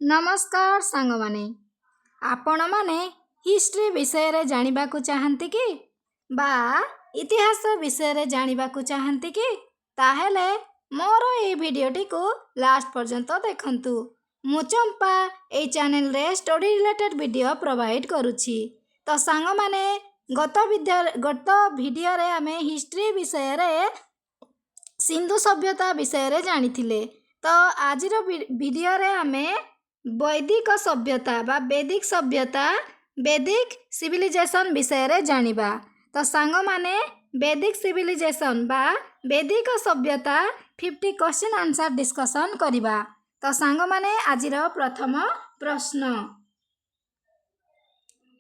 ନମସ୍କାର ସାଙ୍ଗମାନେ, ଆପଣମାନେ ହିଷ୍ଟ୍ରି ବିଷୟରେ ଜାଣିବାକୁ ଚାହାନ୍ତି କି ବା ଇତିହାସ ବିଷୟରେ ଜାଣିବାକୁ ଚାହାନ୍ତି କି? ତାହେଲେ ମୋର ଏଇ ଭିଡ଼ିଓଟିକୁ ଲାଷ୍ଟ ପର୍ଯ୍ୟନ୍ତ ଦେଖନ୍ତୁ। ମୁଁ ଚମ୍ପା, ଏଇ ଚ୍ୟାନେଲରେ ଷ୍ଟଡି ରିଲେଟେଡ୍ ଭିଡ଼ିଓ ପ୍ରୋଭାଇଡ଼ କରୁଛି। ତ ସାଙ୍ଗମାନେ, ଗତ ଭିଡ଼ିଓରେ ଆମେ ହିଷ୍ଟ୍ରି ବିଷୟରେ ସିନ୍ଧୁ ସଭ୍ୟତା ବିଷୟରେ ଜାଣିଥିଲେ। ତ ଆଜିର ଭିଡ଼ିଓରେ ଆମେ ବୈଦିକ ସଭ୍ୟତା ବା ବେଦିକ ସଭ୍ୟତା, ବେଦିକ ସିଭିଲାଇଜେସନ୍ ବିଷୟରେ ଜାଣିବା। ତ ସାଙ୍ଗମାନେ, ବେଦିକ ସିଭିଲାଇଜେସନ୍ ବା ବେଦିକ ସଭ୍ୟତା 50 କ୍ୱେଶ୍ଚିନ୍ ଆନ୍ସର୍ ଡିସ୍କସନ୍ କରିବା। ତ ସାଙ୍ଗମାନେ, ଆଜିର ପ୍ରଥମ ପ୍ରଶ୍ନ,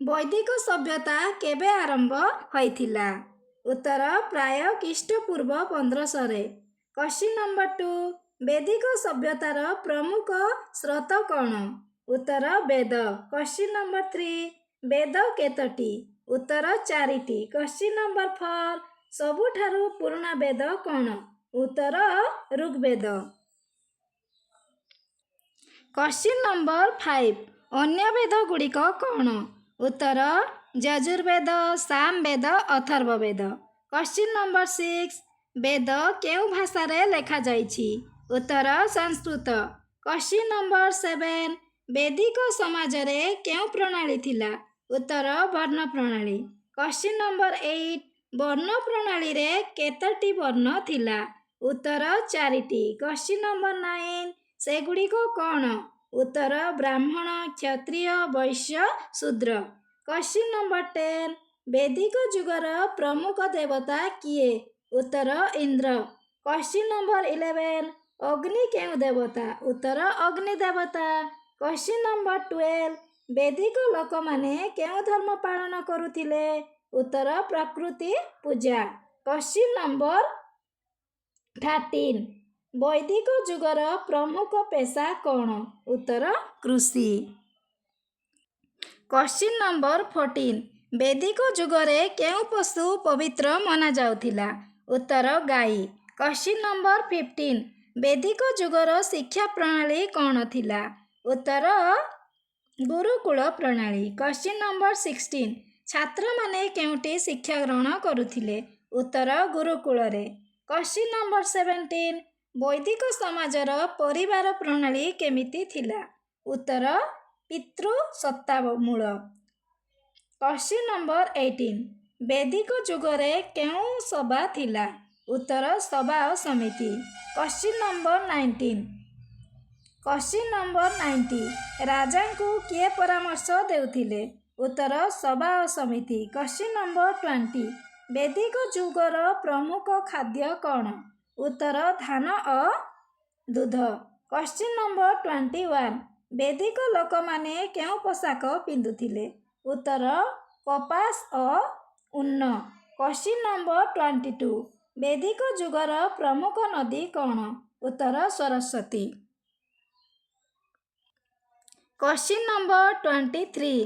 ବୈଦିକ ସଭ୍ୟତା କେବେ ଆରମ୍ଭ ହୋଇଥିଲା? ଉତ୍ତର, ପ୍ରାୟ ଖ୍ରୀଷ୍ଟପୂର୍ବ 1500ରେ। କ୍ୱେଶ୍ଚିନ୍ ନମ୍ବର 2, ବେଦିକ ସଭ୍ୟତାର ପ୍ରମୁଖ ସ୍ରୋତ କ'ଣ? ଉତ୍ତର, ବେଦ। କ୍ୱେଶ୍ଚିନ୍ ନମ୍ବର 3, ବେଦ କେତୋଟି? ଉତ୍ତର, ଚାରିଟି। କ୍ୱେଶ୍ଚିନ୍ ନମ୍ବର 4, ସବୁଠାରୁ ପୁରୁଣା ବେଦ କ'ଣ? ଉତ୍ତର, ଋଗ୍ବେଦ। କ୍ୱେଶ୍ଚିନ୍ ନମ୍ବର 5, ଅନ୍ୟ ବେଦ ଗୁଡ଼ିକ କ'ଣ? ଉତ୍ତର, ଯଜୁର୍ବେଦ, ସାମବେଦ, ଅଥର୍ବବେଦ। କ୍ୱେଶ୍ଚିନ୍ ନମ୍ବର 6, ବେଦ କେଉଁ ଭାଷାରେ ଲେଖାଯାଇଛି? ଉତ୍ତର, ସଂସ୍କୃତ। କ୍ୱେଶ୍ଚିନ୍ ନମ୍ବର 7, ବେଦିକ ସମାଜରେ କେଉଁ ପ୍ରଣାଳୀ ଥିଲା? ଉତ୍ତର, ବର୍ଣ୍ଣ ପ୍ରଣାଳୀ। କ୍ୱେଶ୍ଚିନ୍ ନମ୍ବର 8, ବର୍ଣ୍ଣ ପ୍ରଣାଳୀରେ କେତୋଟି ବର୍ଣ୍ଣ ଥିଲା? ଉତ୍ତର, ଚାରିଟି। କ୍ୱେଶ୍ଚିନ୍ ନମ୍ବର 9, ସେଗୁଡ଼ିକ କ'ଣ? ଉତ୍ତର, ବ୍ରାହ୍ମଣ, କ୍ଷତ୍ରିୟ, ବୈଶ୍ୟ, ଶୂଦ୍ର। କ୍ୱେଶ୍ଚିନ୍ ନମ୍ବର 10, ବେଦିକ ଯୁଗର ପ୍ରମୁଖ ଦେବତା କିଏ? ଉତ୍ତର, ଇନ୍ଦ୍ର। କ୍ୱେଶ୍ଚିନ୍ ନମ୍ବର 11, ଅଗ୍ନି କେଉଁ ଦେବତା? ଉତ୍ତର, ଅଗ୍ନି ଦେବତା। କ୍ୱେଶ୍ଚିନ୍ ନମ୍ବର 12, ବେଦିକ ଲୋକମାନେ କେଉଁ ଧର୍ମ ପାଳନ କରୁଥିଲେ? ଉତ୍ତର, ପ୍ରକୃତି ପୂଜା। କ୍ୱେଶ୍ଚିନ୍ ନମ୍ବର 13, ବୈଦିକ ଯୁଗର ପ୍ରମୁଖ ପେସା କ'ଣ? ଉତ୍ତର, କୃଷି। କ୍ୱେଶ୍ଚିନ୍ ନମ୍ବର 14, ବେଦିକ ଯୁଗରେ କେଉଁ ପଶୁ ପବିତ୍ର ମନାଯାଉଥିଲା? ଉତ୍ତର, ଗାଈ। କ୍ୱେଶ୍ଚିନ୍ ନମ୍ବର 15, ବେଦିକ ଯୁଗର ଶିକ୍ଷା ପ୍ରଣାଳୀ କ'ଣ ଥିଲା? ଉତ୍ତର, ଗୁରୁକୁଳ ପ୍ରଣାଳୀ। କ୍ୱେଶ୍ଚିନ୍ ନମ୍ବର 16, ଛାତ୍ରମାନେ କେଉଁଠି ଶିକ୍ଷା ଗ୍ରହଣ କରୁଥିଲେ? ଉତ୍ତର, ଗୁରୁକୁଳରେ। କ୍ୱେଶ୍ଚିନ୍ ନମ୍ବର 17, ବୈଦିକ ସମାଜର ପରିବାର ପ୍ରଣାଳୀ କେମିତି ଥିଲା? ଉତ୍ତର, ପିତୃସତ୍ତାମୂଳ। କ୍ୱେଶ୍ଚିନ୍ ନମ୍ବର 18, ବେଦିକ ଯୁଗରେ କେଉଁ ସଭା ଥିଲା? ଉତ୍ତର, ସଭା ଓ ସମିତି। କ୍ୱେଶ୍ଚିନ୍ ନମ୍ବର 19, କ୍ୱେଶ୍ଚିନ୍ ନମ୍ବର 90, ରାଜାଙ୍କୁ କିଏ ପରାମର୍ଶ ଦେଉଥିଲେ? ଉତ୍ତର, ସଭା ଓ ସମିତି। କ୍ୱେଶ୍ଚିନ୍ ନମ୍ବର 20, ବେଦିକ ଯୁଗର ପ୍ରମୁଖ ଖାଦ୍ୟ କ'ଣ? ଉତ୍ତର, ଧାନ ଓ ଦୁଧ। କ୍ୱେଶ୍ଚିନ୍ ନମ୍ବର 21, ବେଦିକ ଲୋକମାନେ କେଉଁ ପୋଷାକ ପିନ୍ଧୁଥିଲେ? ଉତ୍ତର, କପାସ ଓ ଉନ। କ୍ୱେଶ୍ଚିନ୍ ନମ୍ବର 22, ବେଦିକ ଯୁଗର ପ୍ରମୁଖ ନଦୀ କ'ଣ? ଉତ୍ତର, ସରସ୍ୱତୀ। କ୍ୱେଶ୍ଚିନ୍ ନମ୍ବର 23,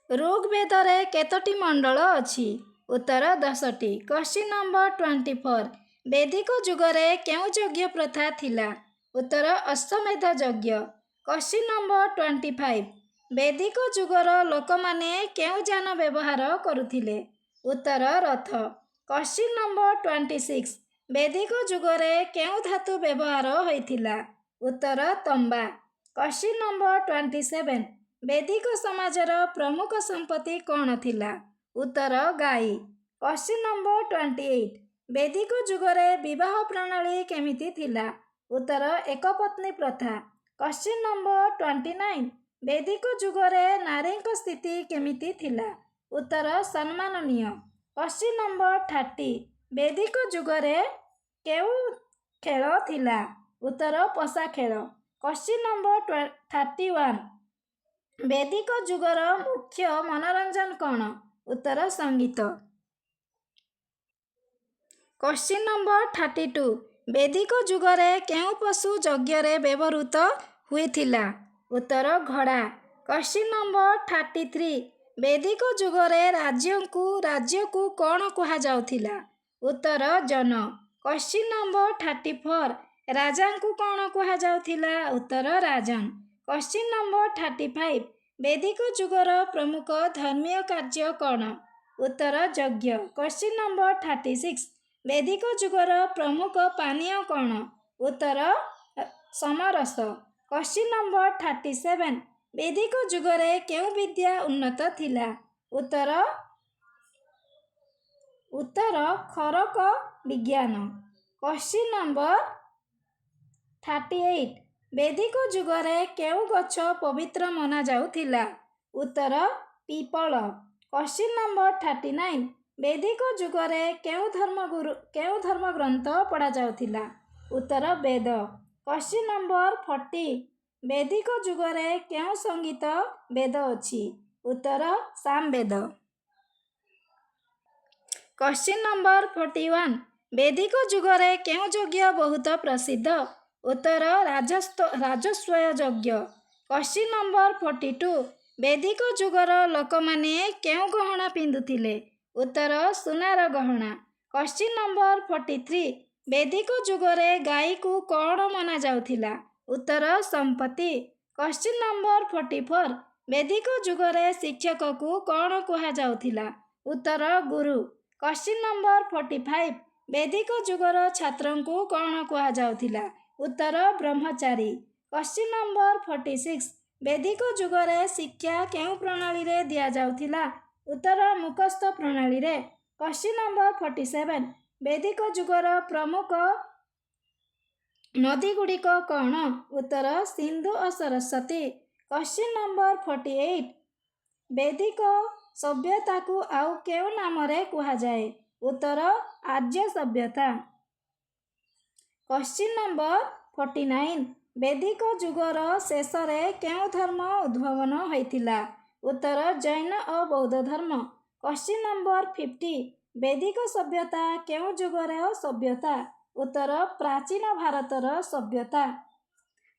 ଋଗ୍ବେଦରେ କେତୋଟି ମଣ୍ଡଳ ଅଛି? ଉତ୍ତର, 10ଟି। କ୍ୱେଶ୍ଚିନ୍ ନମ୍ବର 24, ବେଦିକ ଯୁଗରେ କେଉଁ ଯଜ୍ଞ ପ୍ରଥା ଥିଲା? ଉତ୍ତର, ଅଶ୍ୱମେଧ ଯଜ୍ଞ। କ୍ୱେଶ୍ଚିନ୍ ନମ୍ବର 25, ବେଦିକ ଯୁଗର ଲୋକମାନେ କେଉଁ ଯାନ ବ୍ୟବହାର କରୁଥିଲେ? ଉତ୍ତର, ରଥ। କ୍ୱେଶ୍ଚିନ୍ ନମ୍ବର 26, ବେଦିକ ଯୁଗରେ କେଉଁ ଧାତୁ ବ୍ୟବହାର ହୋଇଥିଲା? ଉତ୍ତର, ତମ୍ବା। କ୍ୱେଶ୍ଚିନ୍ ନମ୍ବର 27, ବେଦିକ ସମାଜର ପ୍ରମୁଖ ସମ୍ପତ୍ତି କ'ଣ ଥିଲା? ଉତ୍ତର, ଗାଈ। କ୍ୱେଶ୍ଚିନ୍ ନମ୍ବର 28, ବେଦିକ ଯୁଗରେ ବିବାହ ପ୍ରଣାଳୀ କେମିତି ଥିଲା? ଉତ୍ତର, ଏକପତ୍ନୀ ପ୍ରଥା। କ୍ୱେଶ୍ଚିନ୍ ନମ୍ବର 29, ବେଦିକ ଯୁଗରେ ନାରୀଙ୍କ ସ୍ଥିତି କେମିତି ଥିଲା? ଉତ୍ତର, ସମ୍ମାନନୀୟ। କ୍ୱେଶ୍ଚିନ୍ ନମ୍ବର 30, ବେଦିକ ଯୁଗରେ କେଉଁ ଖେଳ ଥିଲା? ଉତ୍ତର, ପଶା ଖେଳ। କ୍ୱେଶ୍ଚିନ୍ ନମ୍ବର 31, ବେଦିକ ଯୁଗର ମୁଖ୍ୟ ମନୋରଞ୍ଜନ କ'ଣ? ଉତ୍ତର, ସଙ୍ଗୀତ। କ୍ୱେଶ୍ଚିନ୍ ନମ୍ବର 32, ବେଦିକ ଯୁଗରେ କେଉଁ ପଶୁ ଯଜ୍ଞରେ ବ୍ୟବହୃତ ହୋଇଥିଲା? ଉତ୍ତର, ଘୋଡ଼ା। କ୍ୱେଶ୍ଚିନ୍ ନମ୍ବର 33, ବେଦିକ ଯୁଗରେ ରାଜ୍ୟକୁ କ'ଣ କୁହାଯାଉଥିଲା? ଉତ୍ତର, ଜନ। କ୍ୱେଶ୍ଚିନ୍ ନମ୍ବର 34, ରାଜାଙ୍କୁ କ'ଣ କୁହାଯାଉଥିଲା? ଉତ୍ତର, ରାଜନ। Question number 35. ବୈଦିକ ଯୁଗର ପ୍ରମୁଖ ଧର୍ମୀୟ କାର୍ଯ୍ୟ କ'ଣ? ଉତ୍ତର ଯଜ୍ଞ। Question number 36. ବୈଦିକ ଯୁଗର ପ୍ରମୁଖ ପାନୀୟ କ'ଣ? ଉତ୍ତର ସୋମରସ। Question number 37. ବୈଦିକ ଯୁଗରେ କେଉଁ ବିଦ୍ୟା ଉନ୍ନତ ଥିଲା? ଉତ୍ତର ଖରକ ବିଜ୍ଞାନ। Question number 38. ବୈଦିକ ଯୁଗରେ କେଉଁ ଗଛ ପବିତ୍ର ମନାଯାଉଥିଲା? ଉତ୍ତର ପିପଳ। Question number 39. ବୈଦିକ ଯୁଗରେ କେଉଁ ଧର୍ମଗ୍ରନ୍ଥ ପଢ଼ାଯାଉଥିଲା? ଉତ୍ତର ବେଦ। Question number 40. ବୈଦିକ ଯୁଗରେ କେଉଁ ସଙ୍ଗୀତ ବେଦ ଅଛି? ଉତ୍ତର ସାମବେଦ। Question number 41. ବୈଦିକ ଯୁଗରେ କେଉଁ ଯଜ୍ଞ ବହୁତ ପ୍ରସିଦ୍ଧ? ଉତ୍ତର ରାଜସୂୟ ଯଜ୍ଞ। Question number 42. ବୈଦିକ ଯୁଗର ଲୋକମାନେ କେଉଁ ଗହଣା ପିନ୍ଧୁଥିଲେ? ଉତ୍ତର ସୁନାର ଗହଣା। Question number 43. ବୈଦିକ ଯୁଗରେ ଗାଈକୁ କ'ଣ ମନାଯାଉଥିଲା? ଉତ୍ତର ସମ୍ପତ୍ତି। Question number 44. ବୈଦିକ ଯୁଗରେ ଶିକ୍ଷକକୁ କ'ଣ କୁହାଯାଉଥିଲା? ଉତ୍ତର ଗୁରୁ। Question number 45. ବୈଦିକ ଯୁଗର ଛାତ୍ରଙ୍କୁ କ'ଣ କୁହାଯାଉଥିଲା? ଉତ୍ତର ବ୍ରହ୍ମଚାରୀ। Question number 46. ବୈଦିକ ଯୁଗରେ ଶିକ୍ଷା କେଉଁ ପ୍ରଣାଳୀରେ ଦିଆଯାଉଥିଲା? ଉତ୍ତର ମୁଖସ୍ଥ ପ୍ରଣାଳୀରେ। Question number 47. ବୈଦିକ ଯୁଗର ପ୍ରମୁଖ ନଦୀଗୁଡ଼ିକ କ'ଣ? ଉତ୍ତର ସିନ୍ଧୁ ଓ ସରସ୍ୱତୀ। Question number 48. ବୈଦିକ ସଭ୍ୟତାକୁ ଆଉ କେଉଁ ନାମରେ କୁହାଯାଏ? ଉତ୍ତର ଆର୍ଯ୍ୟ ସଭ୍ୟତା। Question number 49. ବୈଦିକ ଯୁଗର ଶେଷରେ କେଉଁ ଧର୍ମ ଉଦ୍ଭାବନ ହୋଇଥିଲା? ଉତ୍ତର ଜୈନ ଓ ବୌଦ୍ଧ ଧର୍ମ। Question number 50. ବୈଦିକ ସଭ୍ୟତା କେଉଁ ଯୁଗର ସଭ୍ୟତା? ଉତ୍ତର ପ୍ରାଚୀନ ଭାରତର ସଭ୍ୟତା।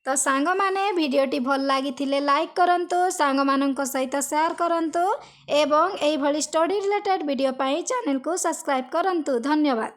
ତ ସାଙ୍ଗମାନେ, ଭିଡ଼ିଓଟି ଭଲ ଲାଗିଥିଲେ ଲାଇକ୍ କରନ୍ତୁ, ସାଙ୍ଗମାନଙ୍କ ସହିତ ସେୟାର କରନ୍ତୁ ଏବଂ ଏଇଭଳି ଷ୍ଟଡ଼ି ରିଲେଟେଡ଼୍ ଭିଡ଼ିଓ ପାଇଁ ଚ୍ୟାନେଲକୁ ସବସ୍କ୍ରାଇବ୍ କରନ୍ତୁ। ଧନ୍ୟବାଦ।